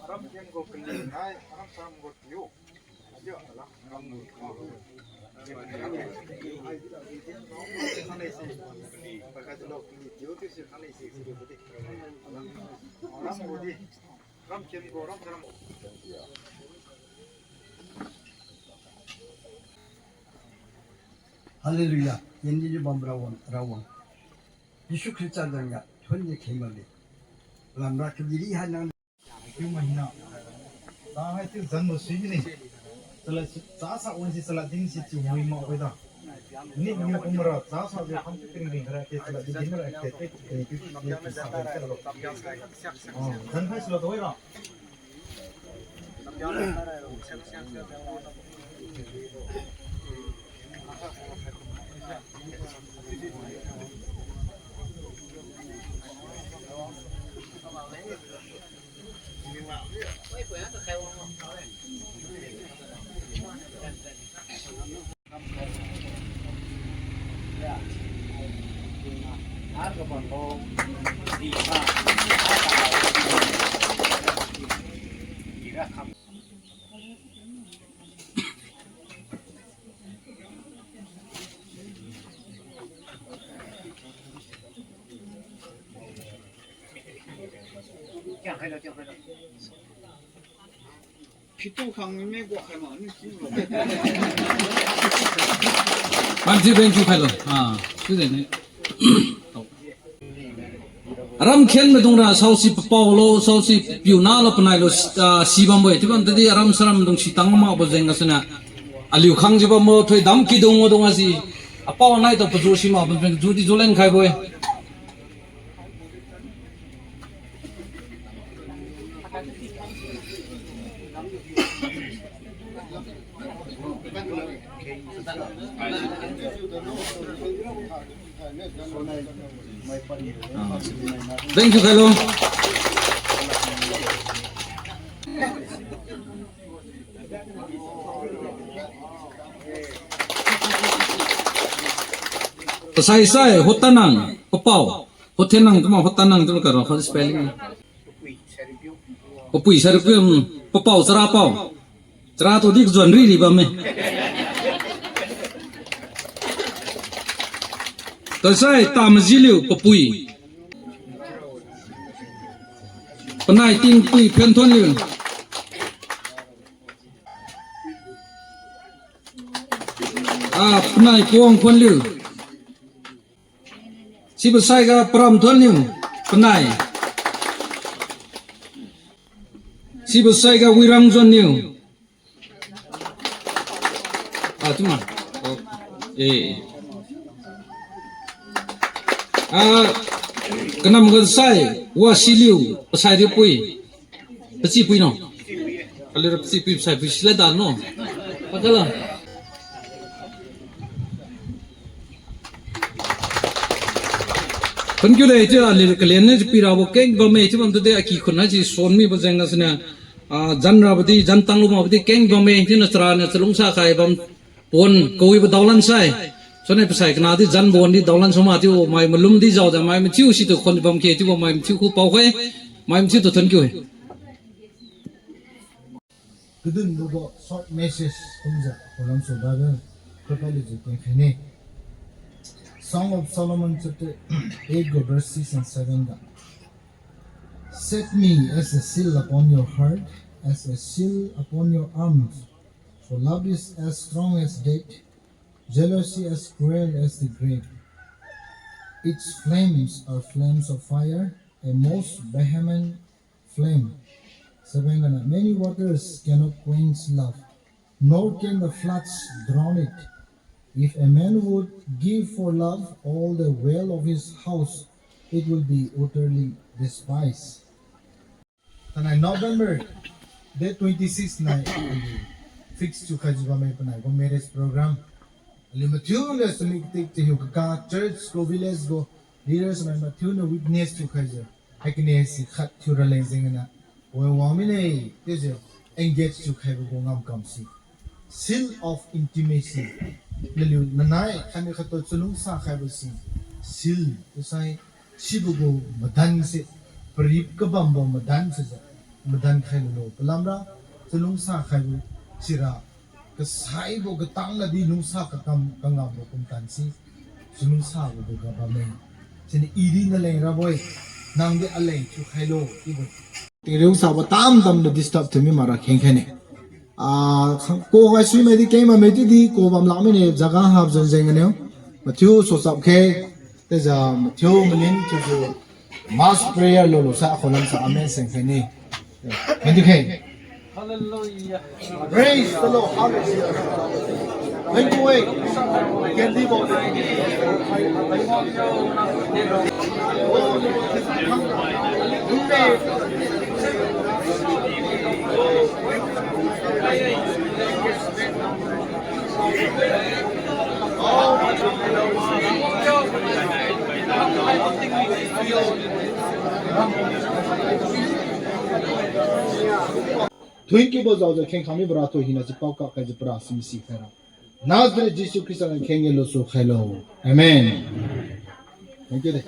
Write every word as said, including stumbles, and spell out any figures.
Aram keng gu kali nai, aram saram gu tiu. Hallelujah. Yendi bam Rawang, Rawang. Jesu Khrista jang ga thon ye kheng bam de. Lamra kali ri hai nang. Tiu mahina. Ta hai tiu zan mo sui ni. Chala si, cha sa wan si chala ding si tiu mui ma oi da. Ni ni kum ra cha sa de kham ting ring ra ke chala ding ra ke te ke ke ke sa ra ke lo. Oh, zan hai sila doi ra. Phitu khang mi me gua khai ma ni si lo. Manji ben ju khai lo. Ah, tu de ni. Aram khen maidung ra saosi papao lo, saosi piuna lo, panai lo, ah, si bambo-e. Chiu bam tadi aram saram dung si tang makbo jeng gasuniu. Aliu khang ji bambo, thoi dam kidung wadung asi. Apao nai tu paju si mak, paju di julen khaibo-e. Thank you, hello. Tasai sai, Hotanang, papao. Hotenang, tuma Hotanang, tuma karo, how spelling? Papui Saripiu, hmm, papao, chara pao. Chara tu di kajuan riri bamme. Tasai, Tamajiliu, papui. Panai Tingpui, Phenthonliu. Ah, panai Kuangkhonliu. Sibo saiga Paramthonliu, panai. Sibo saiga Wirangjonliu. Ah, tuma. Oh, eh. Ah, kanam ga sai, Wasiliu, pasai riupui. Pachipui no. Aliura pachipui, pasaipui sila dan no. Pakala. Thank you de, chiu aliu kalen ne chiu pirabo keng bamme, chiu bam tu de aki khun haisi suan mibo jeng gasuniu, ah, zan rabo di, zan tanglu makbo di keng bamme, chiuna chara niu chalungsa khai bam pon kawibo daolan sai. Sune pasai kana di zan bon di daolan suma chiu mai malum di jaojiu mai mathiu situ khon bam khe chiubo mai mathiu khu paokhai, mai mathiu tu thank you e. Kadin lubo short message kumjiu Prolamso Bible khailujiu tenkhaine. Song of Solomon chapter eight, verse six and seven ga, Set me as a seal upon your heart, as a seal upon your arms. For love is as strong as death, jealousy as cruel as the grave. Its flames are flames of fire, a most vehement flame. Seven gana, many waters cannot quench love, nor can the floods drown it. If a man would give for love all the wealth of his house, it will be utterly despised. Tanai November date twenty-six nai fix thiukhaijiu bamme panai gu marriage program. Aliu mathiu le sumi katik chahiu kaka church gu village gu leaders mai mathiu niu witness thiukhaijiu. Haikine si khat thiu raleng jengniu wang wang mine, chiujiu engage thiukhaibo gu ngamkam si seal of intimacy. Naliu nanai khatniu khattu chalungsa khaibo si seal chiusai sibo gu madan se. Parip kabambo madan sijiu, madan khailo palamra, chalungsa khaibo sira, kasaibo katang nadi lungsa kakam kangambo kumtansi, chalungsa boga bamme. Sini idi naleng rabo-e, nangdi aleng thiukhailo chiubo. Tingriu sabo tamtam niu disturb thiumi makra khengkhaine. Ah, ko gai suimai di keng bamme chiudi ko bam lakmine jaga hap jon jeng ganiu. Mathiu sochap khe, tejiu Mathiu malin thiujiu mass prayer lulu sa akhulam sa amen seng khaine. Mandi khe. Hallelujah. Praise the Lord. Hallelujah. Thank you, eh. Can leave on. Thuinkiubo jaojiu kheng khangmi bora tu hina si paokak khaijiu para simsi khaira. Nazareth Jesu Khrista niu kheng ye lusu khailo. Amen. Thank you de.